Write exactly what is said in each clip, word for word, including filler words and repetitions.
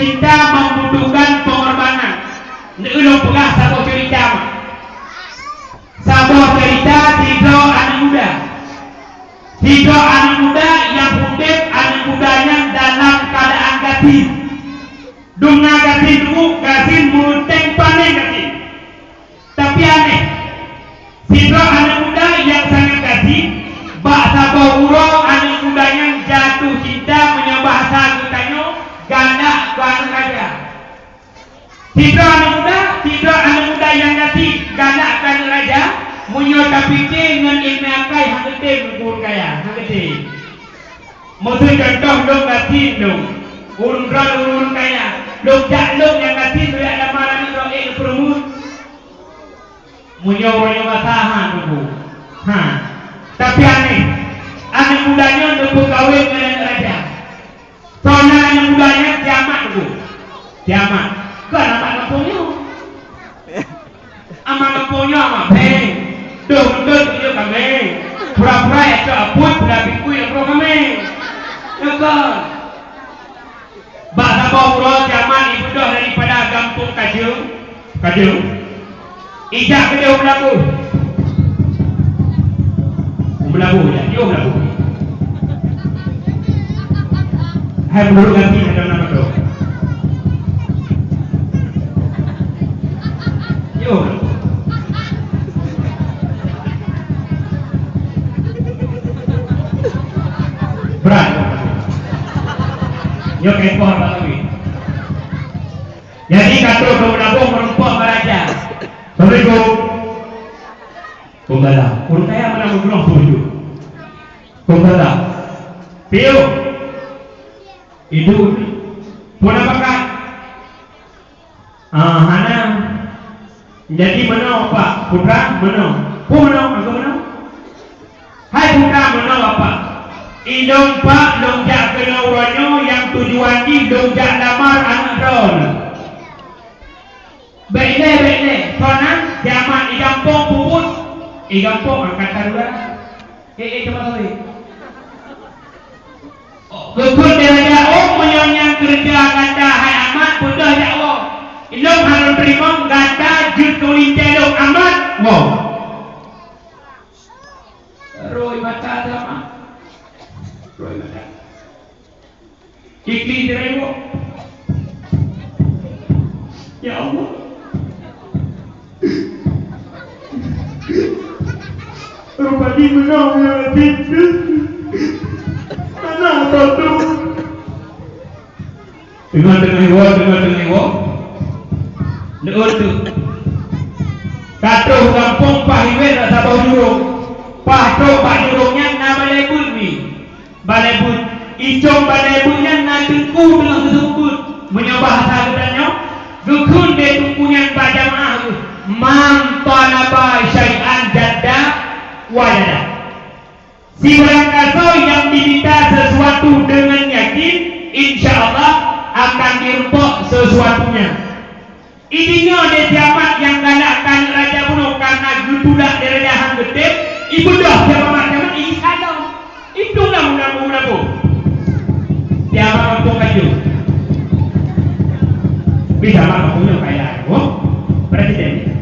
Cinta membutuhkan pengorbanan. Neulheueh lôn peugah saboh cerita. Saboh cerita sidroe aneuk muda. Sidroe aneuk muda nyang udeb, aneuk muda nyan dalam keuadaan gasien. Dum na gasien, gasien meureunteng pané gasien. Tapi aneh, sidroe aneuk muda nyang sangat gasien, bak saboh uroe aneuk muda nyan jatuh cinta, meunyoe bahasa geutanyoe, galak keu aneuk raja. Sidroe aneuk muda, sidroe aneuk muda nyang gasien, galak keu aneuk raja, meunyoe tapike ngon ileumèe akai, hana geutem ureueng kaya, hana geutem. Meuseu contoh lôn gasien lôn, ureueng droe ureueng kaya, lôn jak lôn nyang gasien lôn jak lamar aneuk droe, ék lôn peureumeun. Meunyoe uroe nyoe masa, ha, Teungku. Ha. Tapi aneh, aneuk muda nyoe neupeukawen ngon aneuk raja. Soe nan aneuk muda nyan? Si Amat, Teungku. Si Amat. Kon Amat gampông nyoe. Amat gampông nyoe Amat Péng. Dôh beutôi tunjok kaméng. Pura-pura ya cok apui, pura bikui ya bro kaméng. Ya kon? Bak saboh uroe si Amat ibeudôh daripada gampông Kajeung, Kajeung, ijak keudéh u Meulaboh. U Meulaboh ijak, jijak u Meulaboh. Hai meunurot gaki, ada nama tu. Yo. Brat. Yo, keupoh bak kami. Jadi, ka trok keu Meulaboh meureumpok bak raja. Assalamualaikum. Waalaikumsalam. Ureueng kaya meunan meugloh tuju. Waalaikumsalam. Piôh. Idup. Peue na bakat? Ah, hana. Jadi meunoe, Pak, putra meunoe. Peue meunoe? Aku meunoe. Hai putra meunoe, Bapak. Ilôn, Pak, lôn jak keunoe uroe nyoe nyang tujuan jih lôn jak lamar aneuk droeneuh. Bèk lé, bèk lé. Soe nan? Si Amat. I gampông peue buet? I gampông angkatan udara. Eh, eh, cuba sorry. Geukheun lé raja, "Oh, meunyoe nyan keureuja gata hai Amat, beudôh jak woe. Ilôn hana teurimong, gata jeuet keu lintèe lôn, Amat, woe." Roi mata si Amat. Roi mata. Ikli direwok. Ya Allah. Rupati meunoe ya Rabbi. Mana atau tu? Teungoh-teungoh iwoe, teungoh-teungoh iwoe. Leuôt teuk. Ka trôh gampông paih iwet rasa boh jurông. Paih trôh bak jurông nyan na balèe beuet mi. Balèe beuet. Icong balèe beuet nyan na teungku teungoh geuseumeubeuet. Meunyoe bahasa geutanyoe, geukheun lé teungku nyan bak jamaah geuh, "Man thalaba syai'an jadda wajada." Sibarang gasoe nyang diminta sesuatu deungon yakin, insya Allah akan direumpok sesuatunya. Ideungoe lé si Amat nyang galak keu aneuk raja bunoe, kareuna geutulak lé raja han geutem, ibeudôh si Amat, si Amat isalom. Itu lam undang-undang. Si Amat gampông Kajeung. Bisa Amat gampông nyoe kaya, oh, presiden.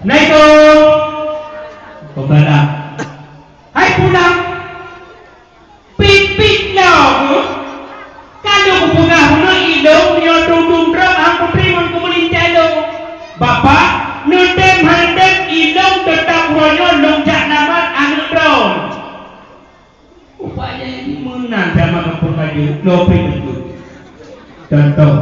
Assalamualaikum. Kembali. Hai pulang. Pit-pit lom, ka lôn peugah bunoe ilôn nyoe dum-dum droe han kuteurimong keu meulintèe lôn. Bapak, neutem han neutem ilôn teutap uroe nyoe lôn jak lamar aneuk droe. Upaya nyan meunan sama kampung Kajeung, lôn pih beutôi. Contoh.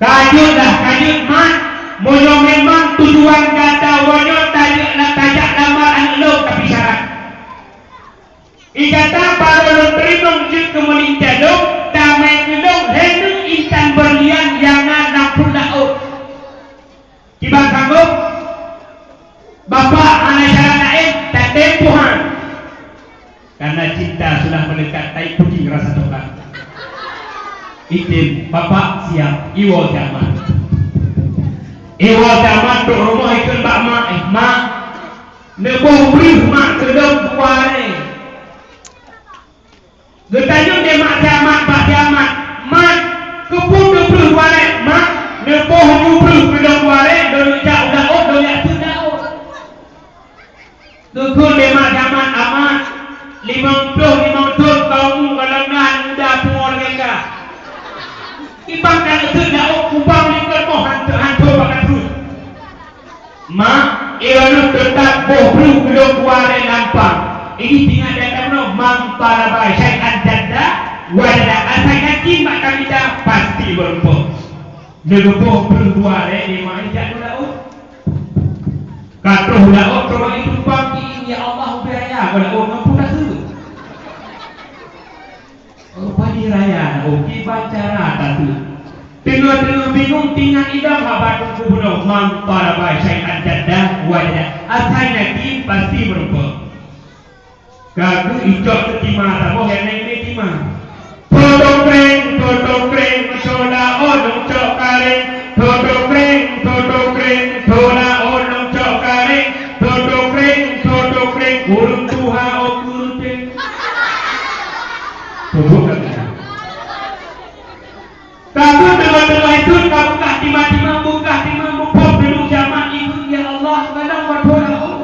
Ka jeuet dah, ka jeuet mat. Meunyoe memang tujuan gata uroe nyoe tajak la-, tajak lamar aneuk lôn, tapi syarat. Di gata barô lôn teurimong jeuet keu meulintèe lôn, tamè keu lôn lhèe neu intan beurlian nyang na lam pruet laôt. Kiban sanggob? Bapak, hana syarat laén, tatem Tuhan. Karena cinta sudah melekat, tai kucing rasa coklat. Item, bapak siap, iwoe si Amat. Iwoe si Amat trok rumoh ikheun bak mak, "Eh, mak, neuboh breuh mak keu lôn dua haré." Geutanyong lé mak si Amat bak si Amat, "Mat, keupeue neubreuh dua rèk, Mat?" "Neuboh nyoe breuh keu lôn dua rèk, lôn jak u laôt, lôn jak teuh laôt." Geukheun lé mak si Amat, "Amat, limong ploh limong thôn ka umu gohlom na, aneuk muda pungo lagèe ka. Kiban ka neuteuh laôt, kubang likot boh han, han thôn bak ka trôh." "Mak, droeneuh teutap boh breuh keu lôn dua rèk lampang. Ini teuingat gata bunoe, man talaba syai'an jadda wajada, asai yakin bak tamita pasti meurumpok." Neugeuboh breuh dua rèk lé mak, jak u laôt. Ka trôh u laôt, trôh lagi tumpang keuieng, "Ya Allah, ubé raya bak laôt ngon peue taseuôt." Oh, padi raya, oh, kiban cara taseuôt. Teungoh-teungoh bingong, teuingat idam haba Teungku bunoe, "Man talaba syai'an jadda wajada." Asai yakin pasti meurumpok. Ka geuh icok teutima saboh nyang laén lé tima. Totong kreng, totong kreng, sola onong cok kareng. Totong kreng, totong kreng, sola onong cok kareng. Totong kreng, totong kreng, ureueng tuha ôk geurunteng. Tubuh ka kena. Ka geuh teungoh-teungoh iseut ka beukah tima-tima, beukah tima, muphom deungon jamat iseut, "Ya Allah, kadang wadoe laôt."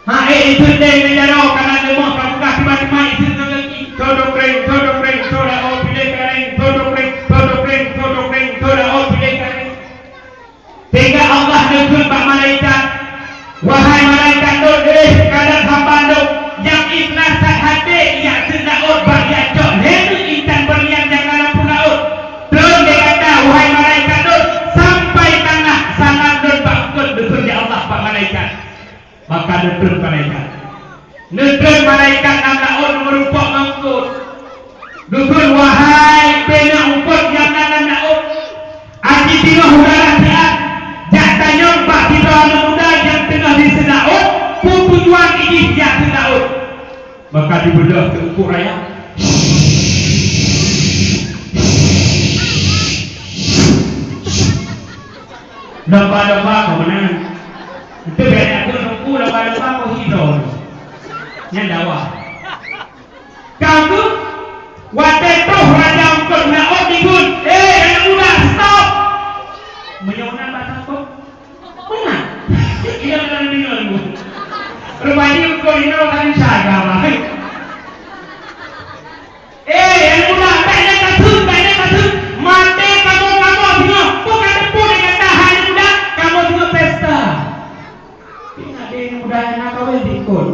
Ha, eh, iseut deh ngon jaroe, kana leumoh ka beukah tima-tima, iseut ngon gaki. Todong kreng, todong kreng, sola ôk piléh kareng. Todong kreng, todong kreng, todong kreng, sola ôk piléh kareng. Sehingga Allah neukheun bak malaikat, "Wahai malaikat Lôn, eh, kadang hamba Lôn nyang ikhlas that até, jak seut laôt bak jak cok lhèe neu intan beurlian nyang na lam laôt. Tron lé gata, wahai malaikat Lôn, sampai tangah salam Lôn bak eungkôt," neukheun lé Allah bak malaikat. Maka neutron malaikat. Neutron malaikat lam laôt meurumpok ngon eungkôt. Geukheun, "Wahai peuneuk eungkôt nyang na lam laôt, aci singoh udara siat, jak tanyong bak sidroe aneuk muda nyang teungoh di seulaôt, peue tujuan jih jak seulaôt." Maka jibeudôh keu eungkôt raya. Lomba-lomba keu meunan. Itu biasa tu nunggu lomba-lomba keu hidro. Nyan dawa. Ka geuh, watèe troh raja eungkôt na ôt dikheun, "Eh, aneuk muda, stop!" Meunyoe na bak eungkôt, meunan. Iya, meunan deungoe. Rupajih eungkôt inoe kan saga, bah. "Eh, aneuk muda, bèk lé ka seut, bèk lé ka seut. Maté kamoe-kamoe singoh. Peue ka teupeu lé gata, hai aneuk muda, kamoe singoh pesta." Ingat deh, aneuk muda nyang na kawén dikheun.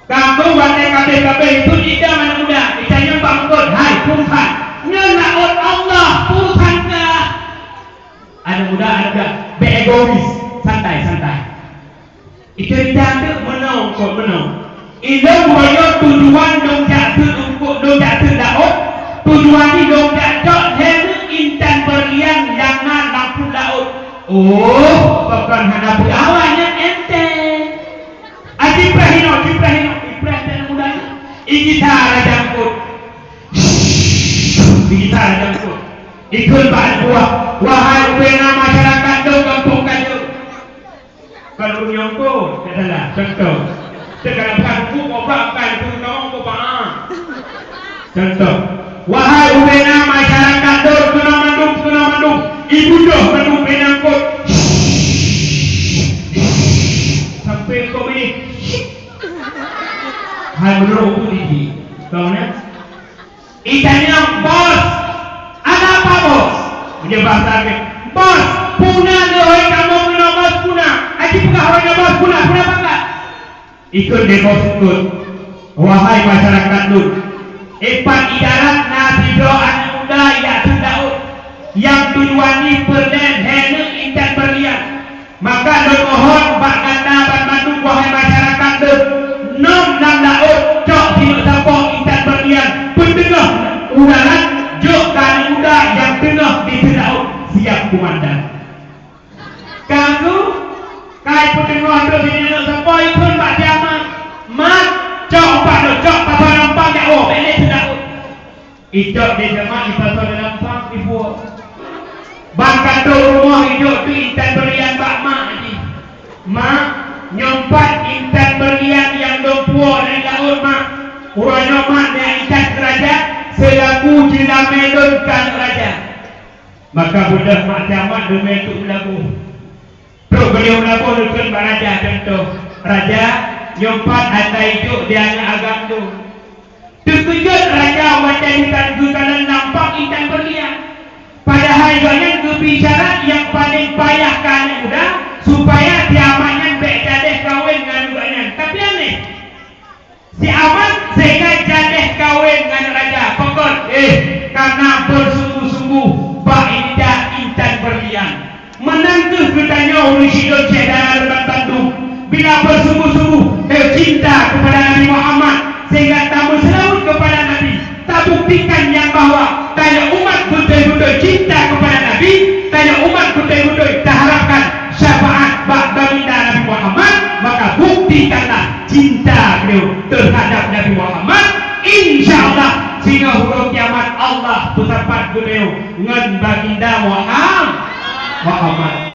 Ka geuh, watèe kabéh-kabéh, itu idam aneuk muda, itanyong bak eungkôt, "Hai, peue urusan? Nyoe laôt Allah, peue urusan kah?" Aneuk muda, aneuk muda, bèk egois, santai, santai. Iceurita teuk meunoe, eungkôt, meunoe. Ilôn royot tujuan lôn jak seut eungkôt, lôn jak seut laôt, tujuan jih lôn jak cok lhèe neu intan beurlian nyang na lam pruet laôt. Oh, pakon hana peue awai nyan enteng. Ah, jipreh inoe, jipreh inoe, jipreh aneuk muda nyan. Igisa raja eungkôt. Igisa raja eungkôt. Ikheun bak aneuk buah, "Wahai ubena masyarakat dong gampông Kajeung." Kon ureueng nyang ko, tak salah. Contoh. Teuka na bukan buku, ko bak bukan buku nyang ko bak. Contoh. "Wahai ubena masyarakat dong, keunoe mandum, keunoe mandum. Ibudoh mandum ubena eungkôt." Sampai ko bunyi. Hai, meunurot bunyi. Kau na? Itanyong, "Bos, ada apa, Bos?" Meunyoe bahasa Inggréh, "Bos, peue na lé hôi kamoe keunoe, Bos, peue na?" Aji peugah hôi nyan, "Bos, peue na, peue na pakat?" Ikheun lé bos eungkôt, "Wahai masyarakat lôn, dipat idarat na sidroe aneuk muda jak seut laôt, nyang tujuan jih peureulèe lhèe neu intan beurlian. Maka lôn mohon bak gata banmandum, wahai masyarakat lôn, nom lam laôt cok sineuk sapo intan beurlian, peuteungoh u darat, jok keu aneuk muda nyang teungoh di seut laôt, siap keumandan." Ka geuh, ka ipeuteungoh trôh sineuk sapo, ikheun bak si Amat, "Mat, cok pat lôn, cok pasoe lam pang jak woe, bèk lé seut laôt." Icok di jamat, ipasoe dalam pang, ipuwoe. Ban ka trôh rumoh, ijok teuk intan beurlian bak mak jih. "Mak, nyoe pat intan beurlian nyang lôn puwoe dari laôt, Mak." Uroe nyoe mak nyang intat keu raja, seulaku jeulamé lôn ka aneuk raja. Maka beudôh mak teuh mak deungon tu meulaboh. Trok beuliau meulaboh lôn kheun bak raja, contoh, "Raja, nyoe pat ata ijok di aneuk agam lôn." Teukeujot raja watée geukalon nampak intan beurlian. Padahai gobnyan geubri syarat nyang paleng payah keu aneuk muda, supaya si Aman nyan bék jadeh kawen ngon gobnyan. Tapi aneh, si Aman sehingga jadeh kawen ngon raja. Pakon? Eh, karena bersungguh-sungguh bak intat intan beurlian. Meunan kheueh geutanyoe ureuëng sidroe syedara lôn bandum, bila bersungguh-sungguh teucinta kepada Nabi Muhammad sehingga tameuseulaweuet kepada Nabi, tabuktikan nyang bahwa tanyoe umat beutôi-beutôi cinta kepada Nabi, tanyoe umat beutôi-beutôi taharapkan syafaat bak baginda Nabi Muhammad, maka buktikanlah cinta beliau terhadap Nabi Muhammad. Insya Allah, singoh uroe kiamat Allah peusapat geutanyoe ngon baginda Muhammad. Muhammad.